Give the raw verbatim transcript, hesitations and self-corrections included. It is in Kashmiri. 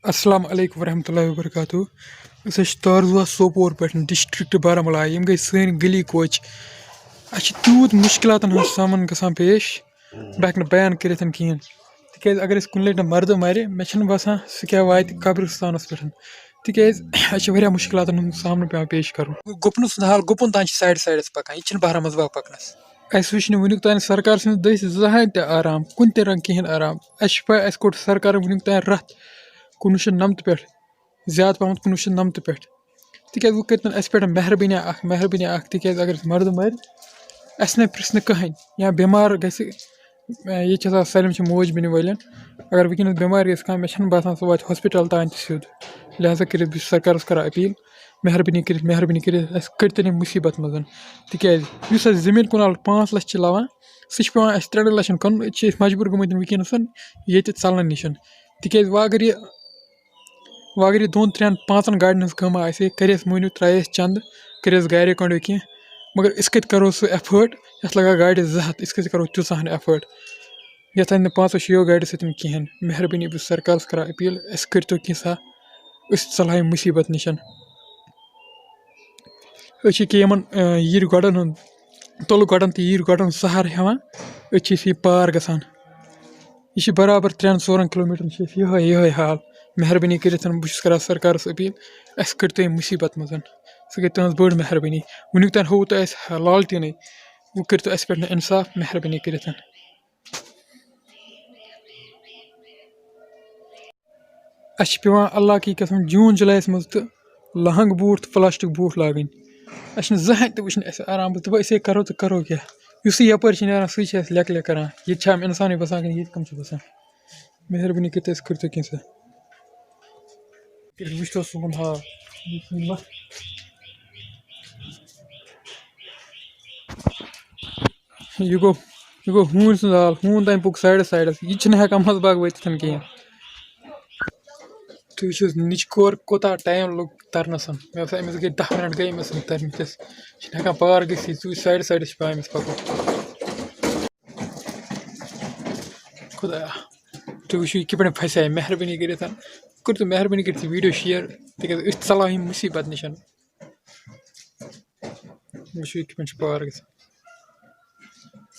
السلام علیکم ورحمۃ اللہ وبرکاتہ۔ أسۍ حظ چھِ تارزوہس سوپور پٮ۪ٹھ، ڈسٹرکٹ بارہمولہ۔ یِم گٔے سٲنۍ گلی کوچہِ۔ اَسہِ چھِ تیوٗت مُشکِلاتن ہُنٛد سامنہٕ گژھان پیش، بہٕ ہٮ۪کہٕ نہٕ بیان کٔرِتھ کِہیٖنۍ۔ تِکیازِ اگر أسۍ کُنہِ لٹہِ مردٕ مرِ، مےٚ چھُنہٕ باسان سُہ کیٛاہ واتہِ قبرِستانس پٮ۪ٹھ۔ تِکیازِ اَسہِ چھِ واریاہ مُشکِلاتن ہُنٛد سامنہٕ پٮ۪وان پیش کرُن۔ گُپنہٕ سُنٛد حال، گُپن تام چھِ سایڈٕ سایڈس پکان، یہِ تہِ چھِنہٕ بارہمولہ پکنس۔ اَسہِ وٕچھ نہٕ وٕنیُک تام سرکار سٕنٛدِ دٔسۍ زٕہٕنۍ تہِ آرام، کُنہِ تہِ رنٛگہٕ کِہیٖنۍ آرام۔ اَسہِ چھِ پَے، اَسہِ کوٚڑ سرکارن وٕنیُک تام رَتھ کُنوُہ شیٚتھ نَمتہٕ پٮ۪ٹھ، زیادٕ پَہمَتھ کُنوُہ شیٚتھ نَمتہٕ پٮ۪ٹھ۔ تِکیٛازِ وۄنۍ کٔرۍ تَن اَسہِ پٮ۪ٹھ مہربٲنی اَکھ، مہربٲنی اَکھ، تِکیٛازِ اگر اَسہِ مَردٕ مَرِ، اَسہِ نَے پِرٛژھ نہٕ کٕہٕنۍ، یا بٮ۪مار گژھِ، ییٚتہِ چھِ آسان سٲلِم چھِ موج بیٚنہِ وٲلٮ۪ن۔ اگر وٕنکیٚنَس بٮ۪مار گژھِ کانٛہہ، مےٚ چھَنہٕ باسان سُہ واتہِ ہاسپِٹل تام تہِ سیوٚد۔ لہذا کٔرِتھ بہٕ چھُس سرکارَس کَران أپیٖل، مہربٲنی کٔرِتھ، مہربٲنی کٔرِتھ اَسہِ کٔڑۍ تَن ییٚمہِ مُصیٖبت منٛز۔ تِکیٛازِ یُس اَسہِ زٔمیٖن کنال پانٛژھ لَچھ چھِ لَوان، سُہ چھِ پٮ۪وان اَسہِ ترٛٮ۪ن لَچھَن کٕنُن۔ أسۍ چھِ، أسۍ مجبوٗر گٔمٕتۍ وٕنکیٚنَس ییٚتہِ ژَلنہٕ نِش۔ تِکیٛازِ وۄنۍ اگر یہِ، وۄنۍ اگر یہِ دۄن، ترٛٮ۪ن، پانٛژَن گاڑٮ۪ن ہٕنٛز کٲمہ آسہِ ہے، کَرِ اَسہِ مٲنِو ترٛایہِ اَسہِ چَندٕ، کٔرِ اَسہِ گَرے کَنڈو کینٛہہ، مگر أسۍ کَتہِ کَرو سُہ ایفٲرڈ؟ یَتھ لَگان گاڑِ زٕ ہَتھ، أسۍ کَتہِ کَرو تیوٗژاہ ہَن ایفٲرڈ؟ یَتھ اَندِ نہٕ پانٛژو شیٚیو گاڑِ سۭتۍ کِہیٖنۍ۔ مہربٲنی، بہٕ چھُس سرکارَس کَران أپیٖل، اَسہِ کٔرۍتو کینٛژھا، أسۍ ژَلہو ییٚمہِ مُصیٖبت نِش۔ أسۍ چھِ ییٚکیٛاہ یِمَن، آ، یِرِ گۄڈَن ہُنٛد، تُلہٕ گۄڈَن تہٕ یِرِ گۄڈَن سہارٕ ہٮ۪وان، أسۍ چھِ أسۍ یہِ پار گژھان۔ یہِ چھِ برابر ترٛٮ۪ن ژورَن کِلوٗ میٖٹرَن چھِ أسۍ یِہوٚے، یِہوٚے حال۔ مہربٲنی کٔرِتھ، بہٕ چھُس کَران سرکارَس أپیٖل، اَسہِ کٔرۍتو یہِ مُصیٖبت منٛز۔ سُہ گٔے تُہٕنٛز بٔڑ مہربٲنی۔ وٕنیُک تام ہووُ تۄہہِ اَسہِ لالٹیٖنٕے، وۄنۍ کٔرۍتو اَسہِ پٮ۪ٹھ نہٕ اِنصاف، مہربٲنی کٔرِتھ۔ اَسہِ چھِ پٮ۪وان اللہ کی قسم جوٗن جُلایَس منٛز تہٕ لہنٛگہٕ بوٗٹھ تہٕ پلاسٹک بوٗٹھ لاگٕنۍ۔ اَسہِ چھِنہٕ زٕہٕنۍ تہِ وٕچھمُت اَسہِ آرام، بہٕ دَپان أسے کَرو تہٕ کَرو کیٛاہ؟ یُسٕے یَپٲرۍ چھِ نیران سُے چھِ اَسہِ لٮ۪کہٕ لٮ۪کہٕ کَران۔ ییٚتہِ چھا یِم اِنسانٕے بَسان کِنہٕ ییٚتہِ کَم چھِ بَسان؟ مہربٲنی کٔرِتھ اَسہِ کٔرۍتو کینٛژھا۔ کٔرِتھ وٕچھتو سون حال۔ یہِ چھُ وَتھ۔ یہِ گوٚو، یہِ گوٚو ہوٗنۍ سُنٛد حال، ہوٗن تام پوٚک سایڈَس سایڈَس، یہِ چھِنہٕ ہٮ۪کان منٛزباگ وٲتِتھ کِہیٖنۍ۔ تُہۍ وٕچھِو حظ، نِچہِ کورِ کوٗتاہ ٹایم لوٚگ تَرنَس۔ مےٚ باسان، أمِس گٔے دَہ مِنَٹ گٔے أمِس تَرمٕتِس۔ چھِنہٕ ہٮ۪کان پار گٔژھِتھ، ژٕ وٕچھ سایڈَس سایڈَس چھِ پٮ۪وان أمِس پَکُن۔ خۄدایا، تُہۍ وٕچھِو، یہِ کِتھ پٲٹھۍ پھَسے۔ مہربٲنی کٔرِتھ کٔرۍتو، مہربٲنی کٔرِتھ یہِ ویٖڈیو شِیَر، تِکیٛازِ أسۍ ژَلو یِم مُصیٖبت نِش۔ وٕچھِو، یہِ کِتھ پٲٹھۍ چھِ پار گژھان۔